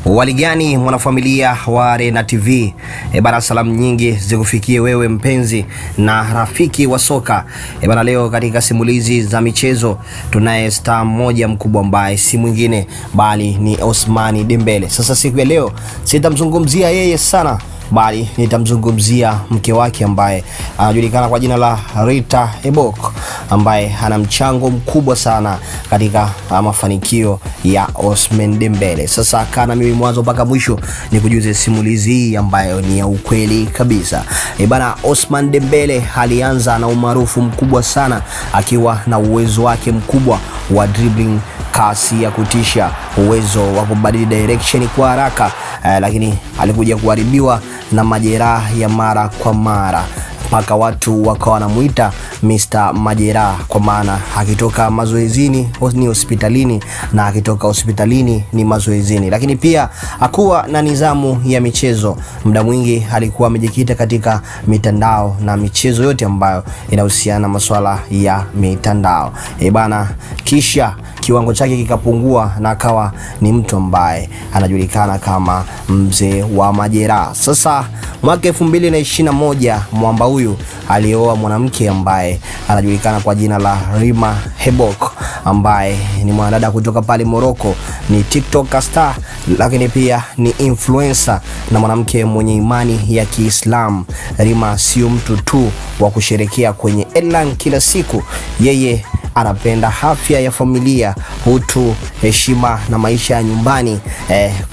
Waligani mwanafamilia wa Rena TV. E bana, salamu nyingi zikufikie wewe mpenzi na rafiki wa soka. E bana, leo katika simulizi za michezo tunaye star mmoja mkubwa ambaye si mwingine bali ni Ousmane Dembele. Sasa siku ya leo sitamzungumzia yeye sana bali nitamzungumzia mke wake ambaye anajulikana kwa jina la Rita Ebok ambaye ana mchango mkubwa sana katika mafanikio ya Ousmane Dembele. Sasa kaa na mimi mwanzo mpaka mwisho nikujuze simulizi hii ambayo ni ya ukweli kabisa. E bana, Ousmane Dembele alianza na umaarufu mkubwa sana akiwa na uwezo wake mkubwa wa dribbling, kasi ya kutisha, uwezo wa kubadili direction kwa haraka lakini alikuja kuharibiwa na majeraha ya mara kwa mara mpaka watu wakawa wanamuita Mr. Majeraha, kwa maana akitoka mazoezini ni hospitalini na akitoka hospitalini ni mazoezini. Lakini pia hakuwa na nidhamu ya michezo, muda mwingi alikuwa amejikita katika mitandao na michezo yote ambayo inahusiana na masuala ya mitandao. E bana, kisha kiwango chake kikapungua na akawa ni mtu ambaye anajulikana kama mzee wa majeraha. Sasa mwaka 2021 mwamba huyu alioa mwanamke ambaye anajulikana kwa jina la Rima Hebok ambaye ni mwanadada kutoka pale Morocco, ni TikTok star lakini pia ni influencer na mwanamke mwenye imani ya Kiislamu. Rima sio mtu tu wa kusherekea kwenye headline kila siku, yeye anapenda afya ya familia, utu, heshima na maisha ya nyumbani,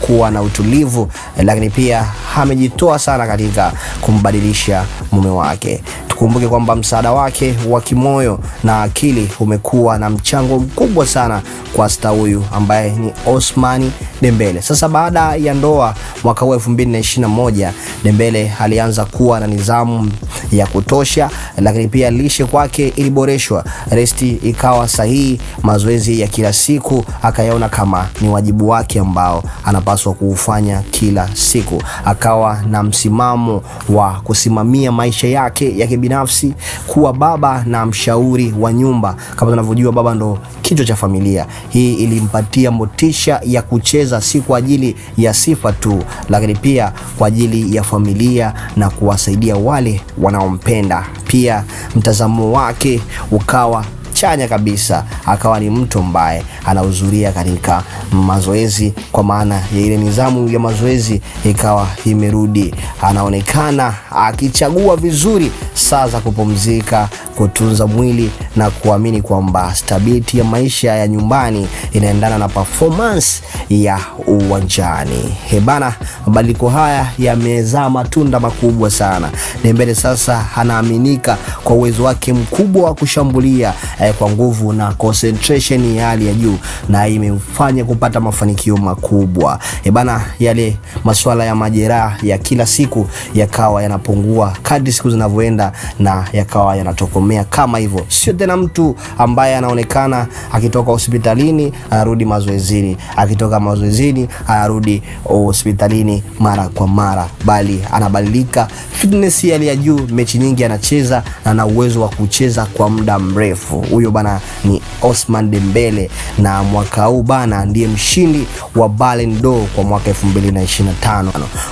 kuwa na utulivu, lakini pia amejitoa sana katika kumbadilisha mume wake. Tukumbuke kwamba msaada wake wa kimoyo na akili umekuwa na mchango mkubwa sana kwa star huyu ambaye ni Ousmane Dembele. Sasa baada ya ndoa mwaka huu 2021, Dembele alianza kuwa na nidhamu ya kutosha, lakini pia lishe kwake iliboreshwa, resti ikawa sahihi, mazoezi ya kila siku akayaona kama ni wajibu wake ambao anapaswa kuufanya kila siku. Akawa na msimamo wa kusimamia maisha yake ya kibinafsi, kuwa baba na mshauri wa nyumba. Kama tunavyojua, baba ndo kichwa cha familia. Hii ilimpatia motisha ya kucheza si kwa ajili ya sifa tu, lakini pia kwa ajili ya familia na kuwasaidia wale wanaompenda. Pia mtazamo wake ukawa chanya kabisa, akawa ni mtu ambaye anahudhuria katika mazoezi, kwa maana ya ile nidhamu ya mazoezi ikawa imerudi. Anaonekana akichagua vizuri saa za kupumzika, kutunza mwili na kuamini kwamba stability ya maisha ya nyumbani inaendana na performance ya uwanjani. Hebana, mabadiliko haya yamezaa matunda makubwa sana. Dembele sasa anaaminika kwa uwezo wake mkubwa wa kushambulia kwa nguvu na concentration ya hali ya juu, na imemfanya kupata mafanikio makubwa. Ebana, yale masuala ya majeraha ya kila siku yakawa yanapungua kadri siku zinavyoenda na yakawa yanatokomea kama hivyo. Sio tena mtu ambaye anaonekana akitoka hospitalini anarudi mazoezini, akitoka mazoezini anarudi hospitalini mara kwa mara, bali anabadilika, fitness ya hali ya juu, mechi nyingi anacheza na ana uwezo wa kucheza kwa muda mrefu. Huyo bana ni Ousmane Dembele, na mwaka huu bana ndiye mshindi wa Ballon d'Or kwa mwaka 2025.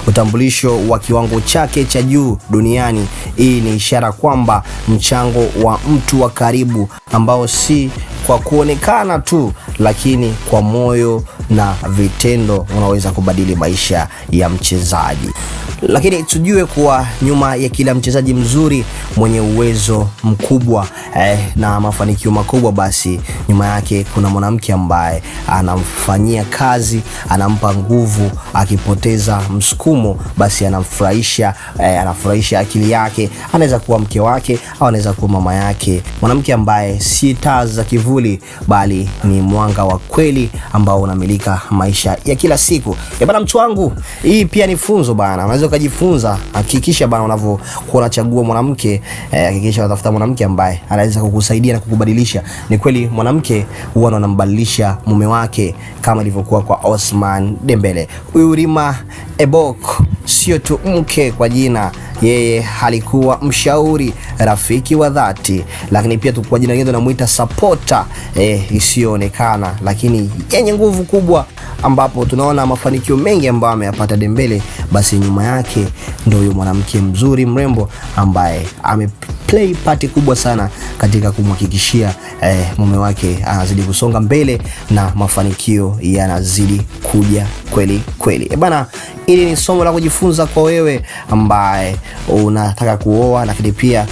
Utambulisho wa kiwango chake cha juu duniani, hii ni ishara kwamba mchango wa mtu wa karibu ambao si kwa kuonekana tu, lakini kwa moyo na vitendo unaweza kubadili maisha ya mchezaji. Lakini tujue kuwa nyuma ya kila mchezaji mzuri mwenye uwezo mkubwa na mafanikio makubwa, basi nyuma yake kuna mwanamke ambaye anamfanyia kazi, anampa nguvu. Akipoteza msukumo, basi anamfurahisha, anafurahisha akili yake. Anaweza kuwa mke wake au anaweza kuwa mama yake, mwanamke ambaye si taa za kivuli, bali ni mwanga wa kweli ambao unamilika maisha ya kila siku. Bana, mtu wangu, hii pia ni funzo bana, unaweza ukajifunza. Hakikisha bana, unavyokuwa unachagua mwanamke hakikisha unatafuta mwanamke ambaye anaweza kukusaidia na kukubadilisha. Ni kweli mwanamke huwa anambadilisha mume wake kama ilivyokuwa kwa Ousmane Dembele. Huyu Rima Ebok sio tu mke kwa jina, yeye alikuwa mshauri, rafiki wa dhati, lakini pia kwa jina lingine tunamuita supporter isiyoonekana lakini yenye nguvu kubwa. ambapo tunaona mafanikio mengi ambayo ameyapata Dembele, basi nyuma yake ndio huyo mwanamke mzuri mrembo ambaye ameplay part kubwa sana katika kumhakikishia mume wake anazidi kusonga mbele na mafanikio yanazidi kuja kweli kweli. E bana, hili ni somo la kujifunza kwa wewe ambaye unataka kuoa, lakini pia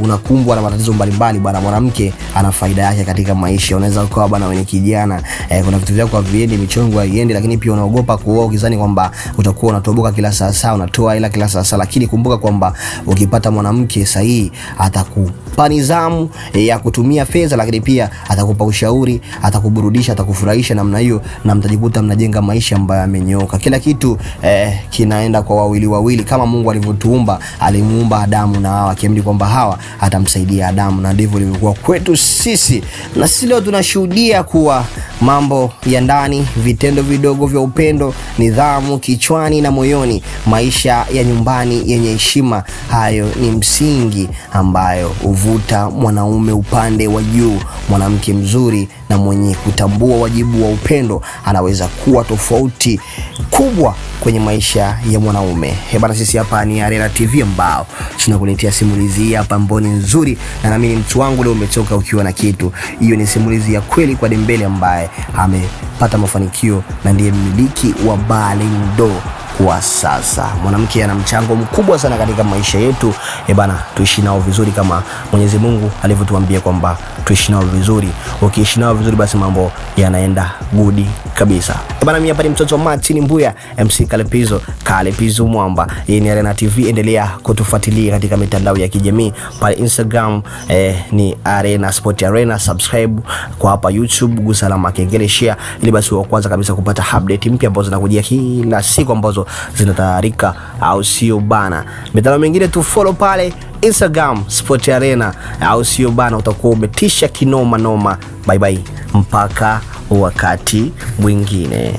unakumbwa na matatizo mbalimbali bana. Mwanamke ana faida yake katika maisha. Unaweza ukawa bana wewe ni kijana kuna vitu vyako haviendi, michongo haiendi, lakini pia unaogopa kuoa ukizani kwamba utakuwa unatoboka kila saa saa, unatoa hela kila saa saa, lakini kumbuka kwamba ukipata mwanamke sahihi atakupa nidhamu ya kutumia fedha, lakini pia atakupa ushauri, atakuburudisha, atakufurahisha namna hiyo, na mtajikuta mnajenga maisha ambayo yamenyooka. Kila kitu kinaenda kwa wawili wawili, kama Mungu alivyotuumba. Alimuumba Adamu na Hawa, akiamini kwamba Hawa atamsaidia Adamu, na ndivyo ilivyokuwa kwetu sisi. Na sisi leo tunashuhudia kuwa mambo ya ndani, vitendo vidogo vya upendo, nidhamu kichwani na moyoni, maisha ya nyumbani yenye heshima, hayo ni msingi ambayo huvuta mwanaume upande wa juu. Mwanamke mzuri na mwenye kutambua wajibu wa upendo anaweza kuwa tofauti kubwa kwenye maisha ya mwanaume. Bana, sisi hapa ni Arena TV ambao tunakuletea simulizi hii hapa mboni nzuri, na naamini mtu wangu leo umetoka ukiwa na kitu. Hiyo ni simulizi ya kweli kwa Dembele ambaye amepata mafanikio na ndiye mmiliki wa Ballon d'Or kwa sasa. Mwanamke ana mchango mkubwa sana katika maisha yetu. Bana, tuishi nao vizuri kama Mwenyezi Mungu alivyotuambia kwamba tuishi nao vizuri. Ukiishi nao vizuri, basi mambo yanaenda gudi kabisa. Bana, mimi hapa ni mtoto wa Martin Mbuya, MC Kalepizo, Kalepizo Mwamba. Hii ni Arena TV, endelea kutufuatilia katika mitandao ya kijamii pale Instagram ni Arena Sport Arena, subscribe kwa hapa YouTube, gusa alama kengele, share ili basi wa kwanza kabisa kupata update mpya ambazo zinakujia kila siku ambazo zinatayarika, au sio bana? Mitandao mingine tu follow pale Instagram Sport Arena, au sio bana? Utakuwa umetisha kinoma noma. Bye bye, mpaka wakati mwingine.